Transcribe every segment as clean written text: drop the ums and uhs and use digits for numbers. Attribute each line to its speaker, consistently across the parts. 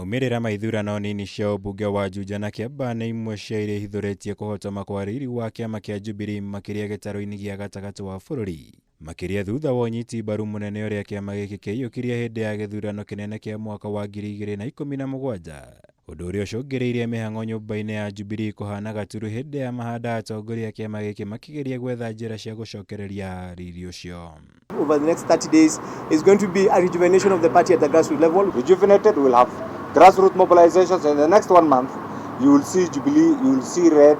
Speaker 1: Maumĩrĩra ma ithurano nini cia ũmbunge wa Juja na Kiambaa nĩ imwe cia iria ihithũrĩtie kũhotoma kwa riri wa kĩama kĩa Jubilee makĩria gĩtarũ-inĩ gĩa gatagatĩ wa bũrũri. Makĩria thutha wa ũnyiti mbaru mũnene ũrĩa kĩama gĩkĩ kĩaiyũkirie hĩndĩ ya gĩthurano kĩnene kĩa mwaka wa 2017, ũndũ ũrĩa ũcũngĩrĩirie mĩhang'o nyũmba-inĩ ya Jubilee kũhana gaturu hĩndĩ ya mahanda atongoria a kĩama gĩkĩ makĩgeria gwetha njĩra cia gũcokereria riri ũcio.
Speaker 2: Over the next 30 days is going to be a rejuvenation of the party at the grassroots level.
Speaker 3: Rejuvenated, we'll have grassroots mobilizations. In the next 1 month, you will see Jubilee, you will see red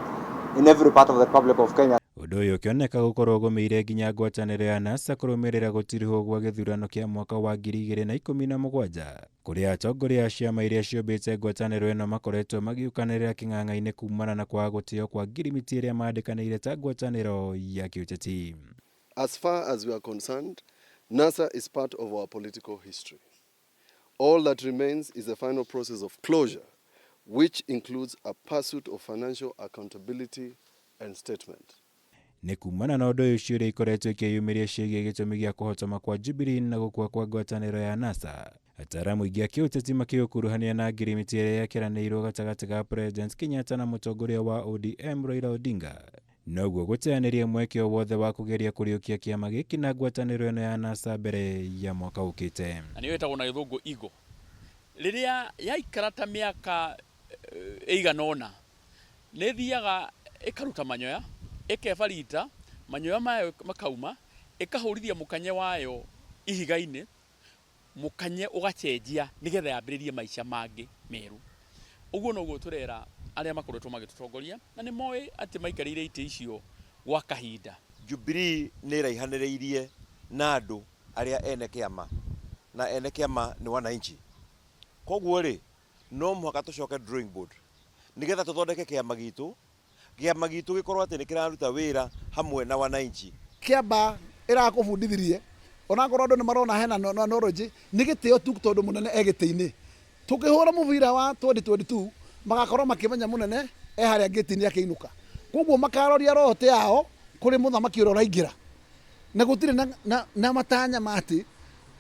Speaker 3: in every part of the Republic of Kenya.
Speaker 1: Ũndũ ũyũ ũkĩoneka gũkorwo ũgũmĩire nginya ngwatanĩro ya NASA kũrũmĩrĩra gũtirihwo gwa gĩthurano kĩa mwaka wa 2017, kũrĩa atongoria a ciama iria ciũmbĩte ngwatanĩro ĩno makoretwo magĩũkanĩrĩra kĩng'ang'a-inĩ kumana na kwaga gũtĩo kwa ngirimiti ĩrĩa mandĩkanĩire ta ngwatanĩro ya kĩũteti.
Speaker 4: As far as we are concerned, NASA is part of our political history. All that remains is the final process of closure, which includes a pursuit of financial accountability and statement.
Speaker 1: Nĩ kumana na ũndũ ũyũ ciũria ikoretwo ikĩyumĩria ciĩgiĩ gĩtũmi gĩa kũhotoma kwa Jubilee na gũkua kwa ngwatanĩro ya NASA. Ataaramu aingĩ a kĩũteti makĩũkuruhania na ngirimiti ĩrĩa yekĩranĩirwo gatagatĩ ga President Kenyatta na mũtongoria wa ODM Raila Odinga. Noguo gũteanĩria mweke o wothe wa kũgeria kũriũkia kĩama gĩkĩ na ngwatanĩro ĩno ya NASA mbere ya mwaka ũkĩte.
Speaker 5: Na nĩyo ĩtagwo na gĩthũngũ eagle. Rĩrĩa yaikara ta mĩaka ĩigana ũna, nĩ ĩthiaga ĩkaruta manyoya, ĩkebarita, manyoya mayo makauma, ĩkahũrithia mũkanye wayo ihiga-inĩ, mũkanye ũgacenjia nĩgetha yambĩrĩrie maica mangĩ merũ. Ũguo noguo tũrera arĩa makoretwo magĩtũtongoria, na nĩ moĩ atĩ maikarĩire itĩ icio gwa kahinda.
Speaker 6: Jubilee nĩ ĩraihanĩrĩirie na andũ arĩa ene kĩama, na ene kĩama nĩ wananchi. Koguo rĩ, no mũhaka tũcoke drawing board nĩgetha tũthondeke kĩama gitũ, kĩama gitũ gĩkorwo atĩ nĩ kĩraruta wĩra hamwe na wananchi.
Speaker 7: Kĩamba ĩrakũbundithirie onakorwo andũ nĩ marona hena knowledge nĩ gĩtĩo tu tondũ mũnene e gĩtĩ-inĩ. Tũkĩhũra mũbira wa 2022 magakorwo makĩmenya mũnene e harĩa gĩtĩ-inĩ akĩinũka. Koguo makaroria roho yao kũrĩ mũthamaki ũrĩa ũraingĩra. Na gũtirĩ na matanya ma atĩ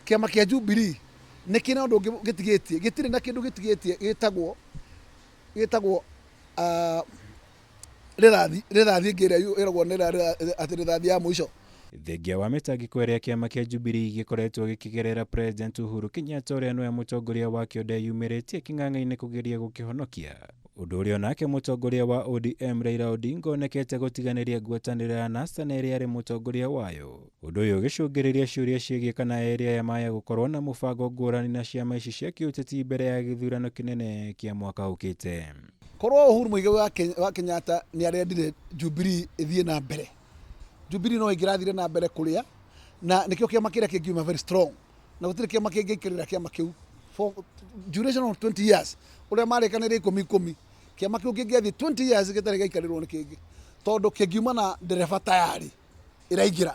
Speaker 7: kĩama kĩa Jubilee nĩ kĩna ũndũ ũngĩ gĩtigĩtie, gĩtirĩ na kĩndũ gĩtigĩtie gĩtagwo rĩrathi ĩngĩ ĩrĩa ĩragwo nĩ atĩ rĩrathi ya mũico.
Speaker 1: Thengia wa mĩtangĩko ĩrĩa kĩama kĩa Jubilee gĩkoretwo gĩkĩgerera President Uhuru Kenyatta ũrĩa nĩwe mũtongoria wakĩo ndeyumĩrĩtie kĩng'ang'a-inĩ kũgeria gũkĩhonokia. Ũndũ ũrĩa onake mũtongoria wa ODM Raila Odinga onekete gũtiganĩria ngwatanĩro ya NASA na ĩrĩa arĩ mũtongoria wayo. Ũndũ ũyũ ũgĩcũngĩrĩria ciũria ciĩgiĩ kana erĩ aya maya gũkorwo na mũbango ngũrani na ciama ici cia kĩũteti mbere ya gĩthurano kĩnene kĩa mwaka ũkĩte.
Speaker 7: Korwo Uhuru Muigai wa Kenyatta nĩ arendire Jubilee ĩthiĩ na mbere, Jubilee no ĩngĩrathire na mbere kũrĩa, na nĩkĩo kĩama kĩrĩa kĩngiuma very strong, na gũtirĩ kĩama kĩngĩikarĩra kĩama kĩu for duration of 20 years. Ũrĩa marĩkanĩire ikũmi ikũmi, kĩama kĩu kĩngĩathiĩ 20 years gĩtarĩ gĩaikarĩrwo nĩ kĩngĩ, tondũ kĩngiuma na ndereba tayari ĩraingĩra.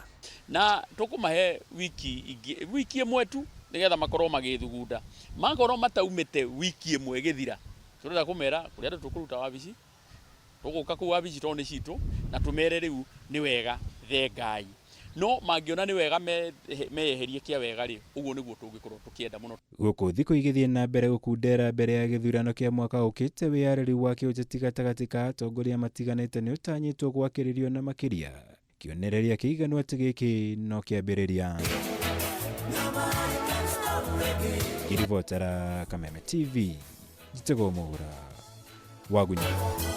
Speaker 5: Na tũkũmahe wiki ingĩ, wiki ĩmwe tu nĩgetha makorwo magĩthugunda. Makorwo mataumĩte wiki ĩmwe ĩgĩthira, tũrenda kũmera kũrĩa andũ tũkũruta wabici, tũgũka kũu wabici tondũ nĩ citũ, na tũmere rĩu nĩ wega thengai. No mangĩona nĩ wega meyeherie kĩa wega rĩ, ũguo nĩguo tũngĩkorwo tũkĩenda mũno.
Speaker 1: Gũkũ thikũ igĩthiĩ na mbere gũkundera mbere ya gĩthurano kĩa mwaka ũkĩte, wĩyarĩri wa kĩũteti gatagatĩ ka atongoria matiganĩte nĩ ũtanyĩtwo gwakĩrĩrio na makĩria. Kĩonereria kĩiganu atĩ gĩkĩ no kĩambĩrĩria. Ngĩribotera Kameme TV, njĩtagwo Mũgũra wa Gunya.